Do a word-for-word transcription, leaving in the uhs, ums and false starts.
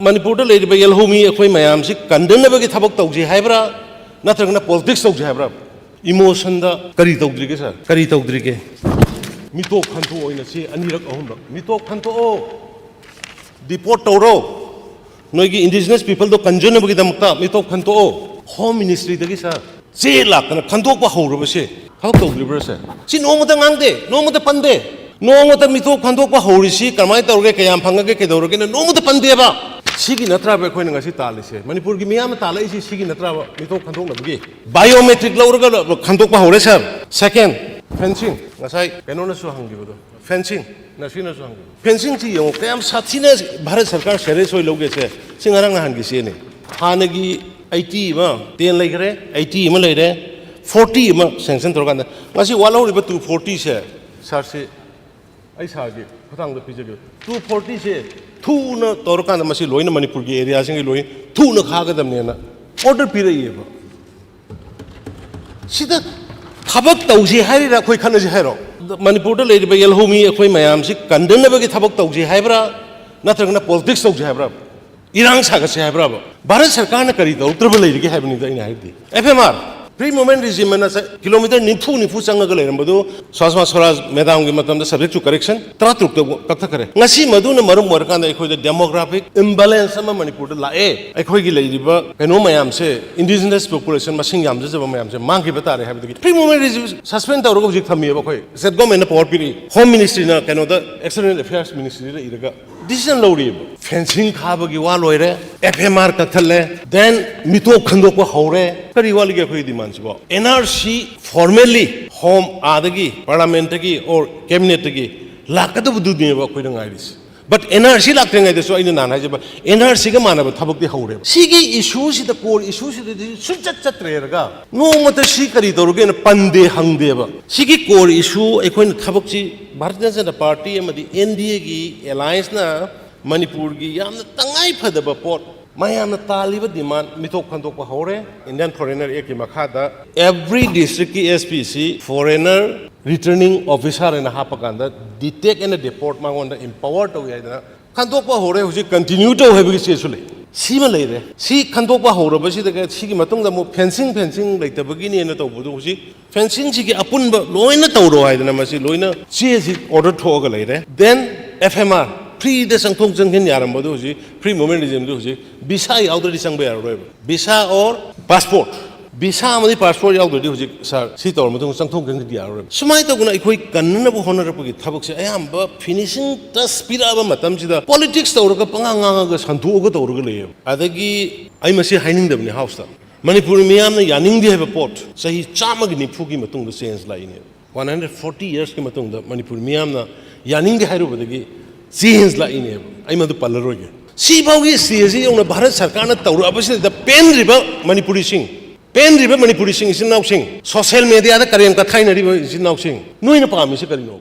ꯃꯅꯤꯄꯨꯔꯗ ꯂꯩꯔꯤꯕ ꯌꯦꯜꯍꯧꯃꯤ ꯑꯩꯈꯣꯏ ꯃꯌꯥꯝꯁꯤ ꯀꯟꯗꯅꯕꯒꯤ ꯊꯕꯛ ꯇꯧꯁꯤ ꯍꯥꯏꯕ꯭ꯔꯥ, ꯅꯠꯇ꯭ꯔꯒꯅ ꯄꯣꯂꯤꯇꯤꯛꯁ ꯇꯧꯁꯤ ꯍꯥꯏꯕ꯭ꯔꯥ? ꯏꯃꯣꯁꯟꯗ ꯀꯔꯤ ꯇꯧꯗ꯭ꯔꯤꯒꯦ ꯁꯥꯔ? ꯀꯔꯤ ꯇꯧꯗ꯭ꯔꯤꯒꯦ? ꯃꯤꯇꯣꯞ ꯈꯟꯊꯣꯛꯑꯣ ꯑꯣꯏꯅ ꯁꯤ ꯑꯅꯤꯔꯛ ꯑꯍꯨꯝꯔꯛ꯫ ꯃꯤꯇꯣꯞ ꯈꯟꯊꯣꯛꯑꯣ, ꯗꯤꯄꯣꯔꯠ ꯇꯧꯔꯣ, ꯅꯣꯏꯒꯤ ꯏꯟꯗꯤꯖꯤꯅꯁ ꯄꯤꯄꯜꯗꯣ ꯀꯟꯖꯅꯕꯒꯤꯗꯃꯛꯇ ꯃꯤꯇꯣꯞ ꯈꯟꯊꯣꯛꯑꯣ꯫ ꯍꯣꯝ ꯃꯤꯅꯤꯁꯇ꯭ꯔꯤꯗꯒꯤ ꯁꯥꯔ, ꯆꯦ ꯂꯥꯛꯇꯅ ꯈꯟꯗꯣꯛꯄ ꯍꯧꯔꯕꯁꯦ ꯊꯕꯛ ꯇꯧꯗ꯭ꯔꯤꯕ꯭ꯔꯥ ꯁꯥꯔ? ꯁꯤ ꯅꯣꯡꯃꯇ ꯉꯥꯡꯗꯦ, ꯅꯣꯡꯃꯇ ꯄꯟꯗꯦ꯫ ꯅꯣꯡꯃꯇ ꯃꯤꯇꯣꯞ ꯈꯟꯗꯣꯛꯄ ꯍꯧꯔꯤꯁꯤ ꯀꯔꯝꯍꯥꯏꯅ ꯇꯧꯔꯒꯦ, ꯀꯌꯥꯝ ꯐꯪꯉꯒꯦ, ꯀꯩꯗꯧꯔꯒꯦꯅ ꯅꯣꯡꯃꯇ ꯄꯟꯗꯦꯕ꯫ ꯁꯤꯒꯤ ꯅꯠꯇ꯭ꯔꯕ ꯑꯩꯈꯣꯏꯅ ꯉꯁꯤ ꯇꯥꯜꯂꯤꯁꯦ? ꯃꯅꯤꯄꯨꯔꯒꯤ ꯃꯤꯌꯥꯝꯅ ꯇꯥꯜꯂꯛꯏꯁꯤ ꯁꯤꯒꯤ ꯅꯠꯇ꯭ꯔꯕ? ꯃꯤꯇꯣꯞ ꯈꯟꯗꯣꯛꯅꯕꯒꯤ ꯕꯥꯏꯑꯣꯃꯦꯇ꯭ꯔꯤꯛ ꯂꯧꯔꯒ ꯈꯟꯗꯣꯛꯄ ꯍꯧꯔꯦ ꯁꯥꯔ꯫ ꯁꯦꯀꯦꯟ, ꯐꯦꯟꯁꯤꯡ, ꯉꯁꯥꯏ ꯀꯩꯅꯣꯅꯁꯨ ꯍꯪꯈꯤꯕꯗꯣ, ꯐꯦꯟꯁꯤꯡ, ꯅꯁꯤꯅꯁꯨ ꯍꯪꯈꯤꯕꯗꯣ, ꯐꯦꯟꯁꯤꯡꯁꯤ ꯌꯦꯡꯉꯣ, ꯀꯌꯥꯝ ꯁꯥꯊꯤꯅ ꯚꯥꯔꯠ ꯁꯔꯀꯥꯔ ꯁꯦꯔꯤꯌꯁ ꯑꯣꯏ ꯂꯧꯒꯦꯁꯦ꯫ ꯁꯤ ꯉꯔꯥꯡ ꯅꯍꯥꯟꯒꯤ ꯆꯦꯅꯤ꯫ ꯍꯥꯟꯅꯒꯤ ꯑꯩꯠꯇꯤ ꯑꯃ, ꯇꯦꯟ ꯂꯩꯈ꯭ꯔꯦ, ꯑꯩꯠꯇꯤ ꯑꯃ ꯂꯩꯔꯦ, ꯐꯣꯔꯇꯤ ꯑꯃ ꯁꯦꯡꯁꯟ ꯇꯧꯔꯀꯥꯟꯗ ꯉꯁꯤ ꯋꯥꯠꯍꯧꯔꯤꯕ ꯇꯨ ꯐꯣꯔꯇꯤꯁꯦ ꯁꯥꯔꯁꯤ ꯑꯩ ꯁꯥꯔꯒꯤ ꯈꯨꯊꯥꯡꯗ ꯄꯤꯖꯒꯦ꯫ ꯇꯨ ꯐꯣꯔꯇꯤꯁꯦ ꯊꯨꯅ ꯇꯧꯔꯀꯥꯟꯗ ꯃꯁꯤ ꯂꯣꯏꯅ ꯃꯅꯤꯄꯨꯔꯒꯤ ꯑꯦꯔꯤꯌꯥꯁꯤꯡꯒꯤ ꯂꯣꯏ ꯊꯨꯅ ꯈꯥꯒꯗꯕꯅꯦꯅ ꯑꯣꯔꯗꯔ ꯄꯤꯔꯛꯏꯑꯕ꯫ ꯁꯤꯗ ꯊꯕꯛ ꯇꯧꯁꯤ ꯍꯥꯏꯔꯤꯔꯥ ꯑꯩꯈꯣꯏ ꯈꯠꯅꯁꯤ ꯍꯥꯏꯔꯣ? ꯃꯅꯤꯄꯨꯔꯗ ꯂꯩꯔꯤꯕ ꯌꯦꯜꯍꯧꯃꯤ ꯑꯩꯈꯣꯏ ꯃꯌꯥꯝꯁꯤ ꯀꯟꯗꯅꯕꯒꯤ ꯊꯕꯛ ꯇꯧꯁꯤ ꯍꯥꯏꯕ꯭ꯔꯥ, ꯅꯠꯇ꯭ꯔꯒꯅ ꯄꯣꯂꯤꯇꯤꯛꯁ ꯇꯧꯁꯤ ꯍꯥꯏꯕ꯭ꯔꯥ? ꯏꯔꯥꯡ ꯁꯥꯒꯠꯁꯤ ꯍꯥꯏꯕ꯭ꯔꯥꯕ? ꯚꯥꯔꯠ ꯁꯔꯀꯥꯔꯅ ꯀꯔꯤ ꯇꯧꯔꯛꯇ꯭ꯔꯕ ꯂꯩꯔꯤꯒꯦ ꯍꯥꯏꯕꯅꯤꯗ ꯑꯩꯅ ꯍꯥꯏꯕꯗꯤ꯫ F M R, free movement regime ꯑꯅ ꯆ-, ꯀꯤꯂꯣꯃꯤꯇꯔ ꯅꯤꯐꯨ ꯅꯤꯐꯨ ꯆꯪꯉꯒ ꯂꯩꯔꯝꯕꯗꯨ ꯁ꯭ꯋꯥꯁꯃꯥ ꯁ꯭ꯋꯔꯥꯖ ꯃꯦꯗꯥꯝꯒꯤ ꯃꯇꯝꯗ subject to correction ꯇꯔꯥꯇꯔꯨꯛꯇ ꯀꯛꯊꯈ꯭ꯔꯦ꯫ ꯉꯁꯤ ꯃꯗꯨꯅ ꯃꯔꯝ ꯑꯣꯏꯔꯀꯥꯟꯗ ꯑꯩꯈꯣꯏꯗ demographic imbalance ꯑꯃ ꯃꯅꯤꯄꯨꯔꯗ ꯂꯥꯛꯑꯦ꯫ ꯑꯩꯈꯣꯏꯒꯤ ꯂꯩꯔꯤꯕ ꯀꯩꯅꯣ ꯃꯌꯥꯝꯁꯦ, indigenous population ꯃꯁꯤꯡ ꯌꯥꯝꯖꯗꯕ ꯃꯌꯥꯝꯁꯦ ꯃꯥꯡꯈꯤꯕ ꯇꯥꯔꯦ ꯍꯥꯏꯕꯗꯒꯤ ꯄ꯭ꯔꯤ ꯃꯨꯚꯃꯦꯟ ꯔꯤꯖꯤꯝ suspend ꯇꯧꯔꯒ ꯍꯧꯖꯤꯛ ꯊꯝꯃꯤꯑꯕ ꯑꯩꯈꯣꯏ꯫ ꯁ꯭ꯇꯦꯠ ꯒꯣꯔꯃꯦꯟꯅ ꯄꯋꯥꯔ ꯄꯤꯔꯛꯏ, ꯍꯣꯝ ꯃꯤꯅꯤꯁꯇ꯭ꯔꯤꯅ ꯀꯩꯅꯣꯗ, external affairs ꯃꯤꯅꯤꯁꯇ꯭ꯔꯤꯗ ꯏꯔꯒ decision ꯂꯧꯔꯤꯑꯕ꯫ ꯐꯦꯟꯁꯤꯡ ꯈꯥꯕꯒꯤ ꯋꯥ ꯂꯣꯏꯔꯦ, ꯑꯦꯐ ꯑꯦꯝ ꯑꯥꯔ ꯀꯛꯊꯠꯂꯦ, then ꯃꯤꯇꯣꯞ ꯈꯟꯗꯣꯛꯄ ꯍꯧꯔꯦ꯫ ꯀꯔꯤ ꯋꯥꯠꯂꯤꯒꯦ ꯑꯩꯈꯣꯏꯒꯤ ꯗꯤꯃꯥꯟꯁꯤꯕꯣ? N R C formally home ꯑꯥꯗꯒꯤ, ꯄꯥꯔꯂꯥꯃꯦꯟꯠꯇꯒꯤ or ꯀꯦꯕꯤꯅꯦꯠꯇꯒꯤ ꯂꯥꯛꯀꯗꯕꯗꯨꯅꯦꯕ ꯑꯩꯈꯣꯏꯅ ꯉꯥꯏꯔꯤꯁꯦ꯫ But ꯑꯦꯟ ꯑꯥꯔ ꯁꯤ ꯂꯥꯛꯇ꯭ꯔꯤꯉꯩꯗꯁꯨ ꯑꯩꯅ ꯅꯍꯥꯟ ꯍꯥꯏꯖꯕ, ꯑꯦꯟ ꯑꯥꯔ ꯁꯤꯒ ꯃꯥꯟꯅꯕ ꯊꯕꯛꯇꯤ ꯍꯧꯔꯦꯕ꯫ ꯁꯤꯒꯤ ꯏꯁꯨꯁꯤꯗ, core ꯏꯁꯨꯁꯤꯗꯗꯤ ꯁꯨꯡꯆꯠ ꯆꯠꯇ꯭ꯔꯦꯔꯒ ꯅꯣꯡꯃꯇ ꯁꯤ ꯀꯔꯤ ꯇꯧꯔꯒꯦꯅ ꯄꯟꯗꯦ, ꯍꯪꯗꯦꯕ꯫ ꯁꯤꯒꯤ core issue ꯑꯩꯈꯣꯏꯅ ꯊꯕꯛꯁꯤ ꯚꯥꯔꯇꯤꯌ ꯖꯅꯇꯥ ꯄꯥꯔꯇꯤ ꯑꯃꯗꯤ ꯑꯦꯟ ꯗꯤ ꯑꯦꯒꯤ ꯑꯦꯂꯥꯏꯟꯁꯅ ꯃꯅꯤꯄꯨꯔꯒꯤ ꯌꯥꯝꯅ ꯇꯉꯥꯏ ꯐꯗꯕ ꯄꯣꯠ, ꯃꯌꯥꯝꯅ ꯇꯥꯜꯂꯤꯕ ꯗꯤꯃꯥꯟ ꯃꯤꯇꯣꯞ ꯈꯟꯗꯣꯛꯄ ꯍꯧꯔꯦ꯫ Indian Foreigner Actꯀꯤ ꯃꯈꯥꯗ every districtꯀꯤ S Pꯁꯤ foreigner returning officer ꯍꯥꯏꯅ ꯍꯥꯞꯄꯀꯥꯟꯗ detect and deport ꯃꯉꯣꯟꯗ empower ꯇꯧꯏ ꯍꯥꯏꯗꯅ ꯈꯟꯗꯣꯛꯄ ꯍꯧꯔꯦ, ꯍꯧꯖꯤꯛ ꯀꯟꯇꯤꯅ꯭ꯌꯨ ꯇꯧ ꯍꯥꯏꯕꯒꯤ ꯆꯦꯁꯨ ꯂꯩ꯫ ꯁꯤꯃ ꯂꯩꯔꯦ꯫ ꯁꯤ ꯈꯟꯗꯣꯛꯄ ꯍꯧꯔꯕꯁꯤꯗꯒ ꯁꯤꯒꯤ ꯃꯇꯨꯡꯗ ꯑꯃꯨꯛ ꯐꯦꯟꯁꯤꯡ, ꯐꯦꯟꯁꯤꯡ ꯂꯩꯇꯕꯒꯤꯅꯦꯅ ꯇꯧꯕꯗꯣ, ꯍꯧꯖꯤꯛ ꯐꯦꯟꯁꯤꯡꯁꯤꯒꯤ ꯑꯄꯨꯟꯕ ꯂꯣꯏꯅ ꯇꯧꯔꯣ ꯍꯥꯏꯗꯅ ꯃꯁꯤ ꯂꯣꯏꯅ ꯆꯦꯁꯤ ꯑꯣꯔꯗꯔ ꯊꯣꯛꯑꯒ ꯂꯩꯔꯦ꯫ ꯗꯦꯟ ꯑꯦꯐ ꯑꯦꯝ ꯑꯥꯔ, ꯐ꯭ꯔꯤꯗ ꯆꯪꯊꯣꯛ ꯆꯪꯁꯤꯟ ꯌꯥꯔꯝꯕꯗꯣ ꯍꯧꯖꯤꯛ ꯐ꯭ꯔꯤ ꯃꯨꯚꯃꯦꯟ ꯔꯤꯖꯤꯝꯗꯨ ꯍꯧꯖꯤꯛ ꯚꯤꯁꯥ ꯌꯥꯎꯗ꯭ꯔꯗꯤ ꯆꯪꯕ ꯌꯥꯔꯔꯣꯏꯕ꯫ Visa or passport. ꯚꯤꯁꯥ ꯑꯃꯗꯤ ꯄꯥꯁꯄꯣꯔꯠ ꯌꯥꯎꯗ꯭ꯔꯗꯤ ꯍꯧꯖꯤꯛ ꯁꯥꯔ ꯁꯤ ꯇꯧꯔ ꯃꯇꯨꯡꯗ ꯆꯪꯊꯣꯛ ꯆꯪꯁꯤꯟꯗꯤ ꯌꯥꯔꯔꯣꯏꯕ꯫ ꯁꯨꯃꯥꯏꯅ ꯇꯧꯗꯅ ꯑꯩꯈꯣꯏ ꯀꯟꯅꯅꯕ ꯍꯣꯠꯅꯔꯛꯄꯒꯤ ꯊꯕꯛꯁꯦ ꯑꯌꯥꯝꯕ ꯐꯤꯅꯤꯁꯤꯡ ꯇꯁ ꯄꯤꯔꯛꯑꯕ ꯃꯇꯝꯁꯤꯗ ꯄꯣꯂꯤꯇꯤꯛꯁ ꯇꯧꯔꯒ ꯄꯉꯥꯡ ꯉꯥꯡꯉꯒ ꯁꯟꯗꯣꯛꯑꯒ ꯇꯧꯔꯒ ꯂꯩꯌꯦꯕ꯫ ꯑꯗꯒꯤ ꯑꯩ ꯃꯁꯤ ꯍꯥꯏꯅꯤꯡꯗꯕꯅꯤ ꯍꯥꯎꯁꯇ꯫ ꯃꯅꯤꯄꯨꯔ ꯃꯤꯌꯥꯝꯅ ꯌꯥꯅꯤꯡꯗꯦ ꯍꯥꯏꯕ ꯄꯣꯠ ꯆꯍꯤ ꯆꯥꯝꯃꯒꯤ ꯅꯤꯐꯨꯒꯤ ꯃꯇꯨꯡꯗ ꯆꯦꯟꯖ ꯂꯥꯛꯏꯅꯦꯕ꯫ ꯋꯥꯟ ꯍꯟꯗ꯭ꯔꯦꯠ ꯐꯣꯔꯇꯤ ꯌꯔꯁꯀꯤ ꯃꯇꯨꯡꯗ ꯃꯅꯤꯄꯨꯔ ꯃꯤꯌꯥꯝꯅ ꯌꯥꯅꯤꯡꯗꯦ ꯍꯥꯏꯔꯨꯕꯗꯒꯤ ꯆꯦꯟꯖ ꯂꯥꯛꯏꯅꯦꯕ꯫ ꯑꯩ ꯃꯗꯨ ꯄꯜꯂꯔꯣꯏꯒꯦ꯫ ꯁꯤꯐꯥꯎꯒꯤ ꯁ꯭ꯇꯦꯖꯁꯤ ꯌꯧꯅ ꯚꯥꯔꯠ ꯁꯔꯀꯥꯔꯅ ꯇꯧꯔꯛꯑꯕꯁꯤꯗ ꯄꯦꯟꯗ꯭ꯔꯤꯕ ꯃꯅꯤꯄꯨꯔꯤꯁꯤꯡ, ꯄꯦꯟꯗ꯭ꯔꯤꯕ ꯃꯅꯤꯄꯨꯔꯤꯁꯤꯡ, ꯏꯆꯤꯟ ꯏꯅꯥꯎꯁꯤꯡ, ꯁꯣꯁꯤꯌꯦꯜ ꯃꯦꯗꯤꯌꯥꯗ ꯀꯔꯦꯝ ꯀꯊꯥꯏꯅꯔꯤꯕ ꯏꯆꯤꯟ ꯏꯅꯥꯎꯁꯤꯡ, ꯅꯣꯏꯅ ꯄꯥꯝꯃꯤꯁꯤ ꯀꯔꯤꯅꯣ?